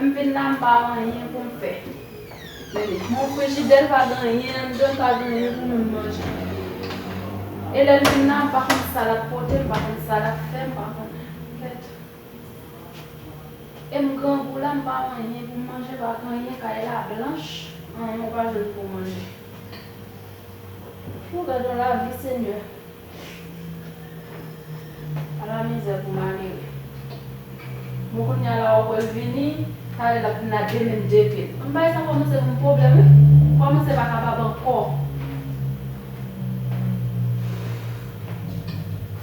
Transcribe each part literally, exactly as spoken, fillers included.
M vin la, m pa anyen pou m fè. Tande, mon frijidè pa gen anyen anndan, pa gen anyen pou moun manje. E lè l vin la, m pa konn sa l ap pote, m pa konn sa l ap fè, m pa konn. Kèt. E m grangou la, m pa anyen pou m manje, pa gen anyen, kay la blanch, anyen ou pa jwenn pou w manje. Ou gad yon lavi, Senyè. Ala mizè pou malere. Bon, kounye a la, w ap wè l vini, talè l ap vin la de men m de pye. M bay sa kòmanse pou m pwoblèm, wi. Kòmanse pa kapab ankò.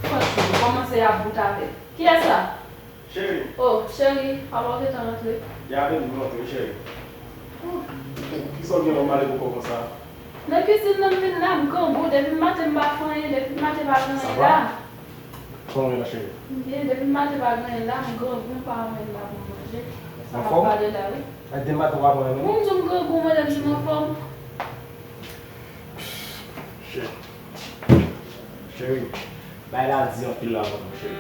Franchman, kòmanse ap bout avè l. Kiyès sa? Cheri. Oh, cheri, papa w gentan rantre. Li avè m, li rantre, wi, cheri. Oh. Kisa w gen lè w male pou kò konsa? Nan kizin nan m vin la, m grangou, depi maten m pa fè anyen, depi maten pa gen anyen la. Kòman w ye la, cheri? M byen, depi maten pa gen anyen la, m grangou, m pa anyen la pou m manje. Sa m ap pale la, wi. Anfòm? Depi maten w pa pran anyen? Moun di w m grangou, mwen menm di m anfòm. Cheri. Cheri. Bagay la di anpil la, mwen, cheri.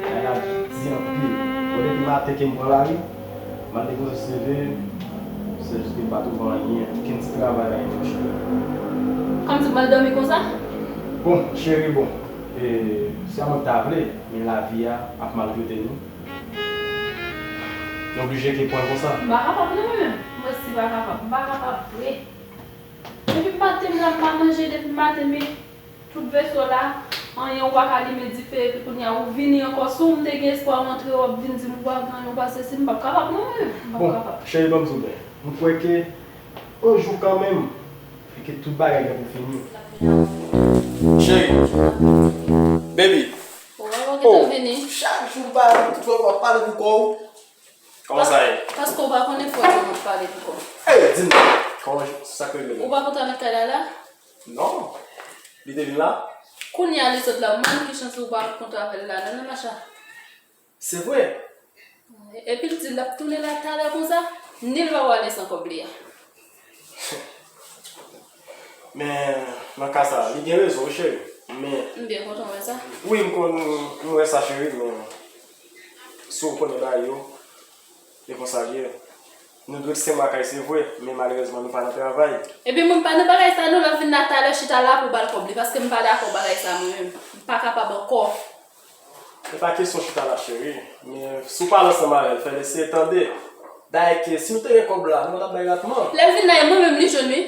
Bagay la di anpil. Bon, depi maten ke m pran lari, m al depoze seve, se jis ke m pa twouve anyen, okenn ti travay, anyen, non, cheri. Kòmsi m al dòmi konsa? Bon, cheri, bon. E, se sa mwen ta vle, men lavi a ap maltrete nou. Nou oblije ke pran l konsa. M pa kapab, non, mwen menm. Mwen si pa kapab. M pa kapab vre. Depi maten m la, m pa manje, depi maten, men tout veso la, anyen ou pa ka limen dife, epi kounye a ou vini ankò, si w m te gen espwa w antre, w ap vin di m ou pa gen anyen, ou pa sesi, m p ap kapab non, mwen menm, m p ap kapab. Bon, cheri, ban m di w byen, m kwè ke yon jou kanmenm, e ke tout bagay gen pou fini. Cheri, baby. Ou wè, ou gentan vini. Chak jou m pa, w ap pale pou kò w. Kòman sa ye? Paske ou pa konnen fò yo m ap pale pou kò m. Ey, di m non. Kòman, sa k rive la? Ou pa kontan avèk kay la la? Non. Li te vin la? Kounye a li sot la, m pa konn ki chans ou pa kontan avè l la, non, non, Macha. Se vre? Epi l di l ap tounen la talè konsa, ni l pa pwale san kòb li a. Men, nan ka sa, li gen rezon, wi, cheri. Men, m byen kontan wè sa. Wi, m konn, m wè sa, cheri, men si w konnen bagay yo, e konsa l ye. Nou dwe senm lakay, se vre, men malerezman, nou pa nan travay. Epi moun pa nan bagay sa, non, l ap vin la talè chita la pou w ba l kòb li, paske m pa dakò bagay sa, mwen menm. M pa kapab ankò. E pa kesyon chita la, cheri. Men si w pale ansanm avè l, fè l eseye tande. Dayè ke si nou te gen kòb la, nou pa t ap bay ratman. Lè l vin la, e mwen menm li jwenn, wi.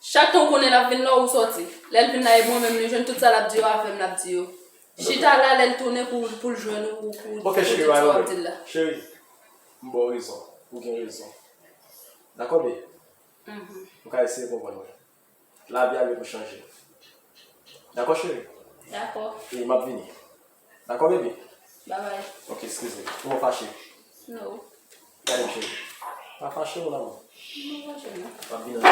Chak tan w konnen l ap vin la, ou sòti. Lè l vin la, e mwen menm li jwenn, tout sa l ap di yo, avè m l ap di yo. Chita la, lè l tounen pou, pou l jwenn ou, pou, pou di sa w ap di l la. Cheri, m ba w rezon. Ou gen rezon. Dakò, baby? Nou ka eseye konprann mwen. Lavi a gen pou chanje. Dakò, cheri? Dakò. E m ap vini. Dakò, baby? Bye bye. Ok, eskize. Ou pa fache? No. Gade m, cheri. Pa fache, mon amour. M pa fache, non. M ap vini.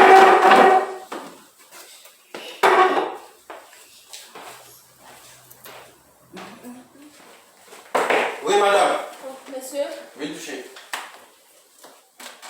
Wi, madanm. Oh, mesye. Vin touche.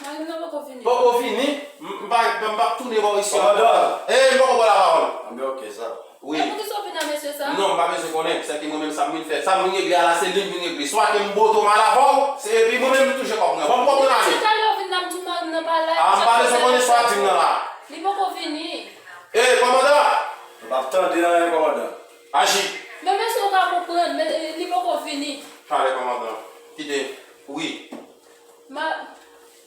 Mari m nan poko vini. Poko vini? M, m pa, m p ap tounen bò isi a. Kòmandan. E, m poko ba w lapawòl. Anben, ok, sa. Wi. E poukisa w vin a mesye sa? Non, m pa bezwen konnen. Sèke mwen menm sa m vin fè. Sa m vin regle a la, se li m vin regle. Swa ke m bote w m al avè w, se epi mwen menm m touche kòb mwen. Ban m kòb mwen ale. Depi talè w vin la, m di w mari m nan pa la. A, m pa bezwen konnen sa w di m nan la. Li poko vini. E, kòmandan! M p ap tande anyen, kòmandan. Aji. Men mesye w ka konprann, men, e, li poko vini. Pale, kòmandan. Kite. Wi. Ma,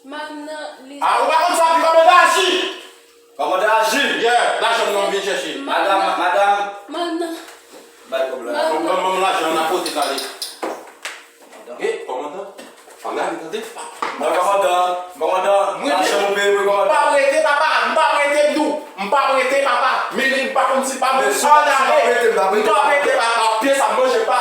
mari m nan, li... A, ou pa konn sa, pi kòmandan aji! Kòmandan aji! Yeah, lajan m nan vin chèche. Madanm, madanm. Mari m nan. Bay kòb la. Ban m, ban m lajan an, n a pote l ale. E, kòmandan. Fò n ale, tande. Non, kòmandan, kòmandan, lajan nou peye pou kòmandan. M p ap rete, papa, m p ap rete, m di w. M p ap rete, papa. Men li, m pa konn si pa mwen. Mesye, si w p ap rete, m p ap rete. M p ap rete, papa. Pye sa, m manje pa.